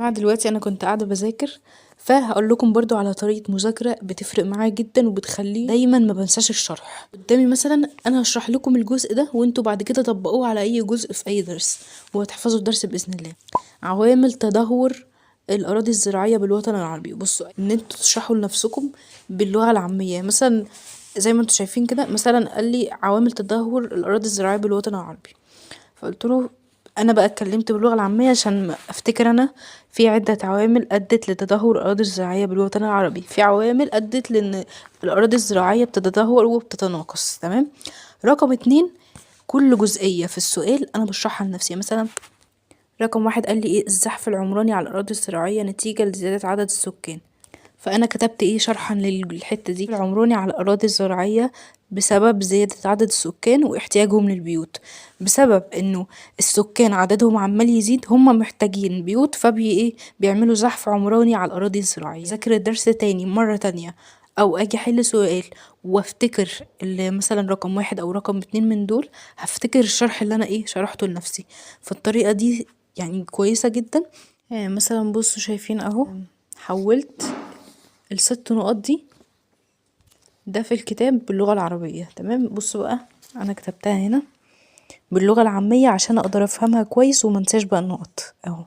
مع دلوقتي انا كنت قاعدة بذاكر، فهقول لكم برضو على طريقه مذاكرة بتفرق معايا جدا وبتخليني دايما ما بنساش الشرح. قدامي مثلا انا هشرح لكم الجزء ده وانتوا بعد كده طبقوه على اي جزء في اي درس وهتحفظوا الدرس باذن الله. عوامل تدهور الاراضي الزراعية بالوطن العربي. بصوا ان انتوا تشرحوا لنفسكم باللغة العامية، مثلا زي ما انتوا شايفين كده، مثلا قال لي عوامل تدهور الاراضي الزراعية بالوطن العربي، فقلت له انا بقى اتكلمت باللغة العامية عشان افتكر انا في عده عوامل ادت لتدهور الاراضي الزراعية بالوطن العربي، في عوامل ادت لان الاراضي الزراعية بتتدهور وبتتناقص. تمام. رقم 2، كل جزئية في السؤال انا بشرحها لنفسي. مثلا رقم 1 قال لي ايه؟ الزحف العمراني على الاراضي الزراعية نتيجة لزيادة عدد السكان، فانا كتبت ايه شرحا للحتة دي؟ العمراني على الاراضي الزراعية بسبب زيادة عدد السكان واحتياجهم للبيوت، بسبب انه السكان عددهم عمال يزيد، هم محتاجين بيوت، فبي ايه بيعملوا زحف عمراني على الاراضي الزراعية. ذاكر الدرس تاني مرة تانية او اجي احل سؤال وافتكر اللي مثلا رقم 1 او رقم 2 من دول، هفتكر الشرح اللي انا ايه شرحته لنفسي. فالطريقه دي يعني كويسة جدا. يعني مثلا بصوا شايفين اهو، حولت ال6 نقط دي ده في الكتاب باللغة العربية. تمام. بصوا بقى انا كتبتها هنا باللغة العامية عشان اقدر افهمها كويس ومنساش بقى النقط اهو.